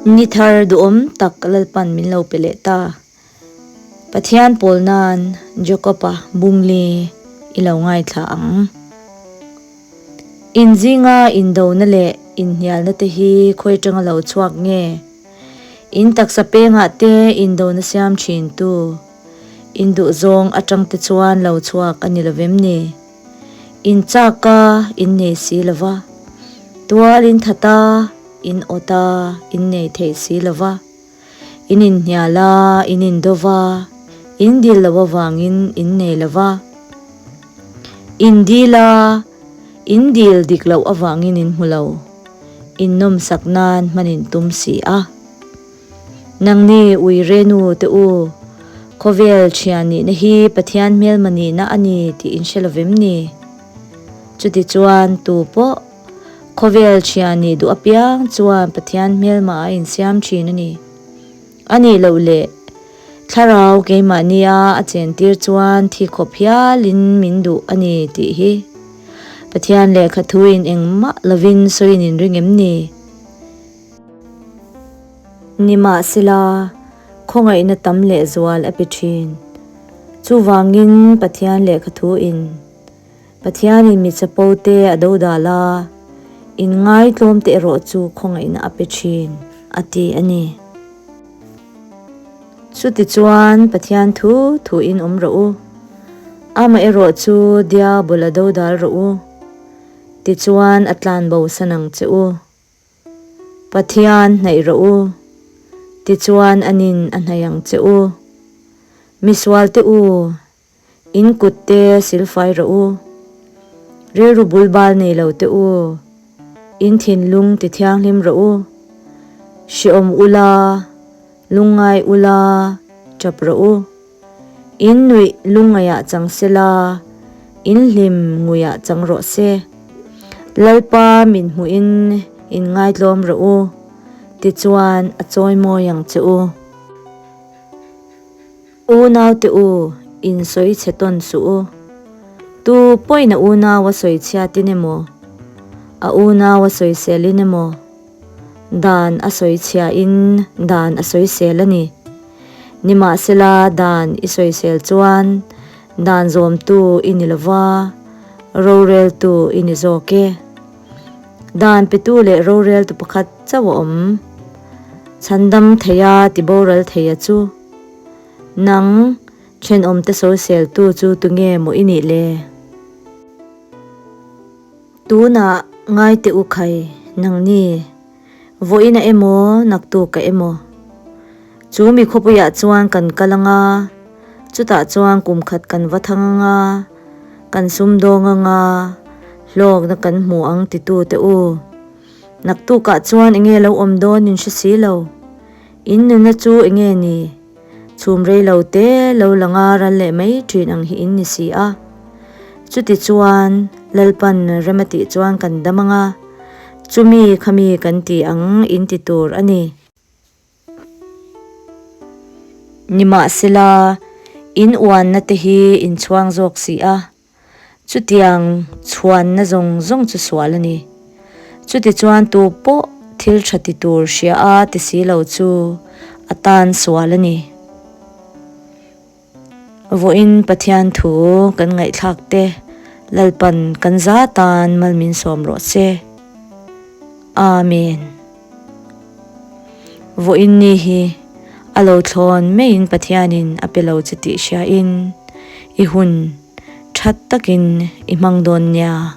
Ni thar duhawm tak Lalpan min lo pe leh ta. Pathian pawl nan Jacob-a bungli i lo ngaithla ang. Inzinga indona leh inhnialna te hi khawi atanga lo chhuak nge? In taksa pengah te indona siam thin tu induhzawng atang te chuan lo chhuak a ni lovem ni? In chak a, in nei si lova. Tual in that a, in awt a, in nei thei si lova. In inhnial a, in indo va, in dil lo avangin in nei lova. In dil a, in dil dik loh avangin in hmu lo. In nawmsak nan hman in tum si a. Nangni ui renu te u, khawvel thian nihna hi Pathian hmelma nihna a ni tih in hre lovem ni? Chutichuan tu pawh khawvel thian nih duh apiang chuan Pathian hmelma a insiam thin a ni. A nih loh leh thlarau keimahnia a chentir chuan thi khawp hialin min duh a ni tih hi Pathian lehkha thuin engmah lovin sawiin in ring em ni? Nimahsela, khawngaihna tam lehzual a pe thin. Chuvangin Pathian lehkha thuin, Pathianin mi chapo te a do dal a, inngai-tlawm te erawh chu khawngaihna a pe thin, a ti a ni. Chutichuan Pathian thu thuin awm rawh u, amaherawh chu diabol a do dal rawh u, tichuan a tlanbo san ang che u. Pathian hnaih rawh u, tichuan anin a hnaih ang che u. Misualte u, in kutte silfai rawh u. Rilru bulbal nei lo te u, in thinlung ti thianghlim rawh u. Hreawm ula, lungngai ula, tap rawh u. In nuih lungngaiah chang se la, in hlim nguiah chang rawh se. Lalpa min hmuhin in ngaitlawm rawh u, tichuan a chawi mawi ang che u. Unaute u, in sawi chhe tawn suh u. Tu pawhin a unau a sawi chhiatin emaw, a unau a sawiselin emaw, dan a sawi chhiain dan a sawisel a ni. Nimahsela dan i sawisel chuan dan zawmtu i ni lova, roreltu i ni zawk e. Dan petu leh roreltu pakhat chauh a awm. Chhandam theia ti boral theia chu nang thenawmte sawiseltu chu tunge maw i nih le? Tunah ngai teh u khai, nangni, vawiina emaw naktuk ka emaw. Chu mi khawpuiah chuan kan kal anga, chutah chuan kum khat kan va thang anga, kan sumdawng anga, hlawkna kan hmu ang titu teh u. Naktukah chuan enge lo awm dawn in hre si lo. In nuna chu enge ni? Chhum rei lo te lo langa ral leh mai thin ang hi in ni si a. Chuti chuan Lalpan rem a tih chuan kan dam ang a, chumi khami kan ti ang in ti tur a ni. Nimahsela, in uanna te hi in chhuang zawk si a. Chutiang chhuanna zawng zawng chu sual a ni. Chutichuan tu pawh thil tha ti tur hria a ti si lo chu a tan sual a ni. Vawiin Pathian thu kan ngaihthlak te Lalpan kan za tan mal min sawm rawh se. Amen. Vawiin ni hi a lo thlawn maiin Pathianin a pe lo che tih hriain i hun that takin i hmang dawn nia.